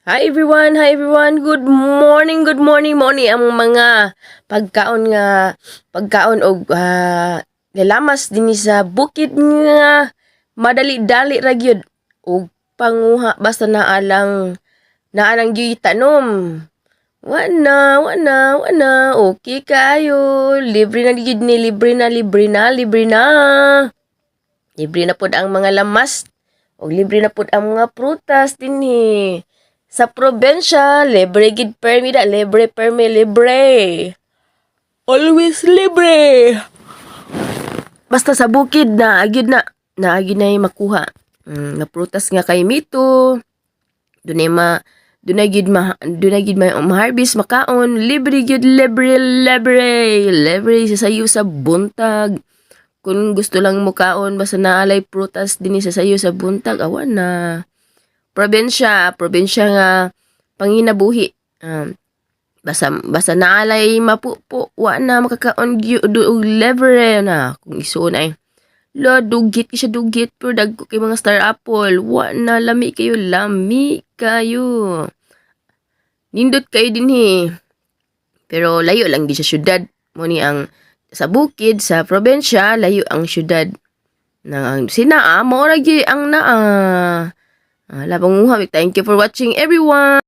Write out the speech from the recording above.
Hi everyone, hi everyone. Good morning, good morning. Mao ni ang mga pagkaon nga pagkaon og nilamas dinhi sa bukid nga madali-dali ra gyud og panguha basta naa lang gyud tanom. Wa na, wa na, wa na. Okay kaayo. Libre na gyud ni, libre na, libre na, libre na. Libre na pod ang mga lamas og libre na pod ang mga prutas dinhi. Sa probensya, libre gid permi da, libre permi, libre. Always libre. Basta sa bukid na gyud na, naa gyud na makuha. Na prutas nga kay mito. Dunay gid ma ma-harvest makaon, libre gyud, libre, libre, libre sa sayo sa buntag. Kung gusto lang mo kaon basta naa lay prutas dinhi sa sayo sa buntag, awa na. Probensya, probensya nga panginabuhi. Basta naa lay mapupo, wa na makakaon gyud og libre na kung isuon ay. Lo, dugit kay siya, dugit, pero dagko kay mga star apple. Wa na, lami kayo, lami kayo. Nindot kayo dinhi. Pero layo lang di sa syudad. Mo ni ang sa bukid, sa probensya, layo ang syudad. Nang ang sinaa, mao ra gyud ang naa. Ah, labang. Thank you for watching, everyone.